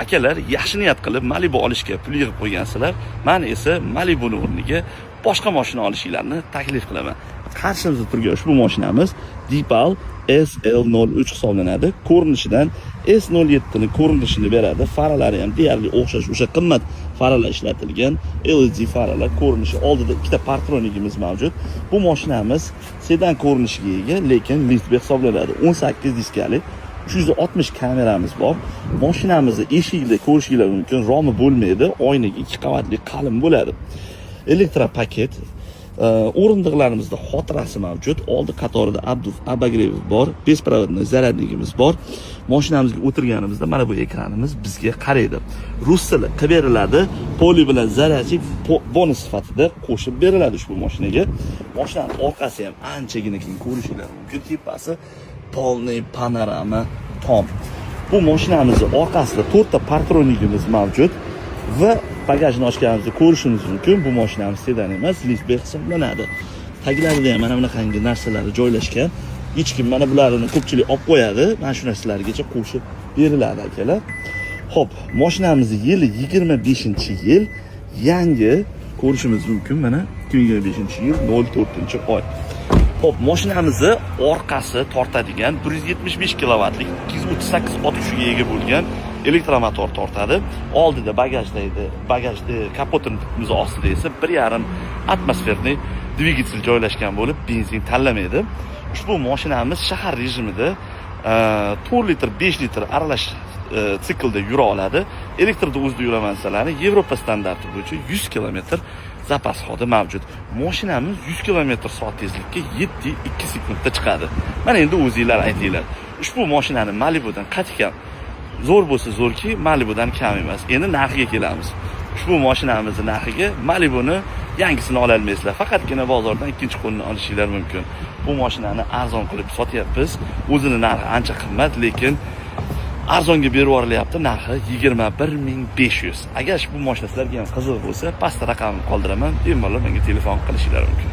Akalar, yaxshi niyat qilib Malibu olishga pul yig'ib qo'ygansizlar. Man esa Malibuni o'rniga boshqa mashina olishinglarni taklif qilaman. Qarshimizda turgan ushbu mashinamiz Deepal SL03 hisoblanadi. Ko'rinishidan S07 ni ko'rinishini beradi. Faralari ham deyarli o'xshash, o'sha qimmat faralar ishlatilgan LED faralar ko'rinishi. Oldida ikkita parktronikimiz mavjud. Bu mashinamiz sedan ko'rinishiga ega, lekin liftback hisoblanadi. 18 diskali 360 kameramiz bor. Mashinamizni eshigida ko'rishinglar mumkin, romi bo'lmaydi, oynaga ikki qavatli, qalin bo'ladi. Elektropaket, o'rindiqlarimizda xotirasi mavjud. Oldi qatorida обдув, обогрев bor, беспроводной зарядник imiz bor. Mashinamizga o'tirganimizda mana bu ekranimiz bizga qaraydi. Rus tili qilib beriladi, poli bilan зарядчик bonus sifatida qo'shib beriladi ushbu mashinaga. Mashinani orqasi ham anchagina keng, ko'rishinglar mumkin. Tepasi полный panorama tom. Bu mashinamizni orqasida to'rtta parktronikimiz mavjud va bagajni ochganimizda ko'rishimiz mumkin. Bu mashinamiz sedan emas, liftback hisoblanadi. Taglarida ham mana bunaqangi narsalar joylashgan. Hech kim mana bularni ko'pchilik olib qo'yadi. Mana shu narsalargacha qo'shib beriladi, akalar. Xo'p, mashinamizni yili 25-yil, yangi, ko'rishimiz mumkin, mana 2025-yil 04-oy. Xo'p, mashinamizni orqasi tortadigan 175 kilovatlik 238 ot kuchiga ega bo'lgan elektromotor tortadi. Oldida bagajda, bagajda kapotimiz ostida esa 1,5 атмосферный dvigatel joylashgan bo'lib, benzin tanlamaydi. Ushbu mashinamiz shahar rejimida 4 litr, 5 litr aralash siklda yura oladi. Elektrda o'zida yuraman desalarni, Yevropa standarti bo'yicha 100 kilometr запас ход i mavjud. Mashinamiz 100 kilometr soat tezlikka 7,2 sekundda chiqadi. Mana endi o'zinglar aytinglar. Ushbu mashinani Malibudan qati kam? Zo'r bo'lsa zo'rki, Malibudan kam emas. Endi narxiga kelamiz. Ushbu mashinamizni narxiga Malibuni yangisini ololmaysizlar. Faqatgina bozordan ikkinchi qo'lini olishinglar mumkin. Bu mashinani arzon qilib sotyapmiz. O'zini narxi ancha qimmat, lekin arzonga berib yuborilyapti. Narxi 21 500. Agar bu mashina sizlarga ham qiziq bo'lsa, pastda raqamni qoldiraman. Bemalol menga telefon qilishinglar mumkin.